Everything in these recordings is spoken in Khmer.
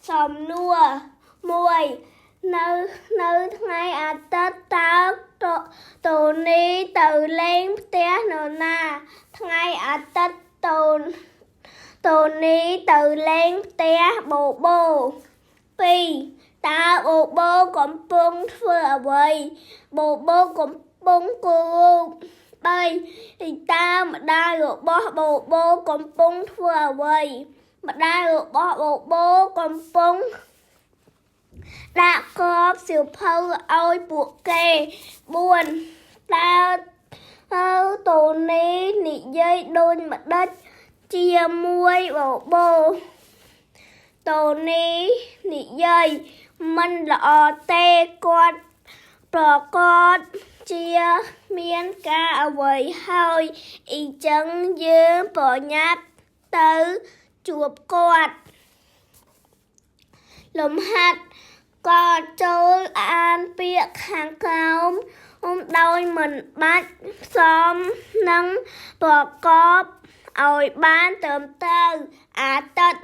សំណួរ1នៅថ្ងៃអាទិត្យតើតូនីទៅលេងផ្ទះនរណាថ្ងៃអាទិត្យតូនីទៅលេងផ្ទះបូបូ2តើបូបូកំពុងធ្វើអ្វីបូបូកំពុងគូររូប3តើម្ដាយរបស់បូបូកំពុងធ្វើអ្វីម្ដាយរបស់បូបូកំពុងដាក់ក្របសៀវភៅឲ្យពួកគេ4តើតូនីនិយាយដូចម្ដេចជាមួយបូបូតូនីនិយាយមិនល្អទេគាត់ប្រកបជាមានការអ្វីហើយអ៊ីចឹងយើងប្រញាប់ទៅជួបគាត់លំហាត់ក៏ចូលអានពាក្យខាងក្រោមដោយមិនបាច់ផ្សំនឹងប្រកបឲ្យបានត្រឹមត្រូវអាទិត្យ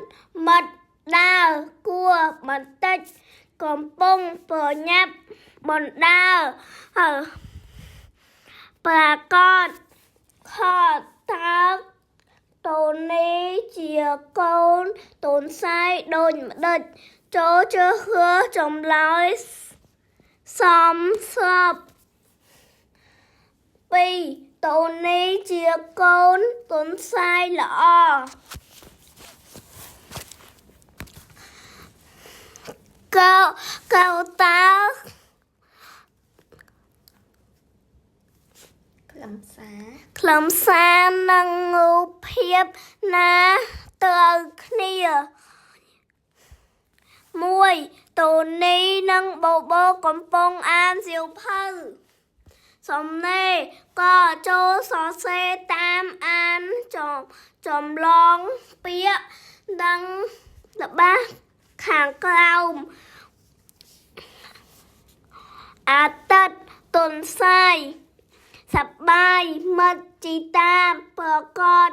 មិត្តដើរគួរបន្តិចកំពុងប្រញាប់បណ្ដើរប្រកបខតើតូនីជាកូនតូនសាយដូចម្ដេចចូលជឿហឺចម្លើយសំស្រប2តូនីជាកូនតូនសាយល្អកោកោតើ ខ្លឹមសារ ខ្លឹមសារនិងរូបភាពណាត្រូវគ្នា1តូនីនិងបូបូកំពុងអានសៀវភៅសំណេរក៏ចូលសរសេរតាមអានចម្លងពាក្យនិងល្បះខាងក្រោមអាទិត្យទុនសាយសប្បាយមិត្តជីតាប្រកប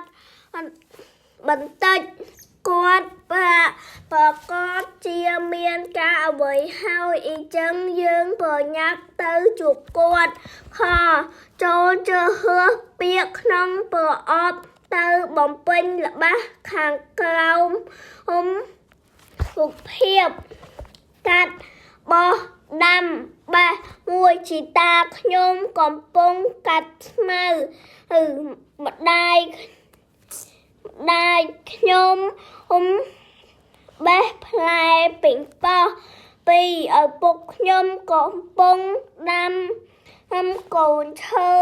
បន្តិចគាត់ប្រកបជាមានការអ្វីហើយអ៊ីចឹងយើងប្រញាប់ទៅជួបគាត់ខចូលជើហឺពាក្យក្នុងប្រអប់ទៅបំពេញល្បះខាងក្រោមរូបភាពកាត់បោះដាំបេះមួយជីតាខ្ញុំកំពុងកាត់ស្មៅម្ដាយខ្ញុំបេះផ្លែប៉េងប៉ោះពីរឪពុកខ្ញុំកំពុងដាំកូនឈើ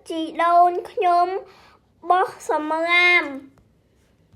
ជីដូនខ្ញុំបោះសម្រាម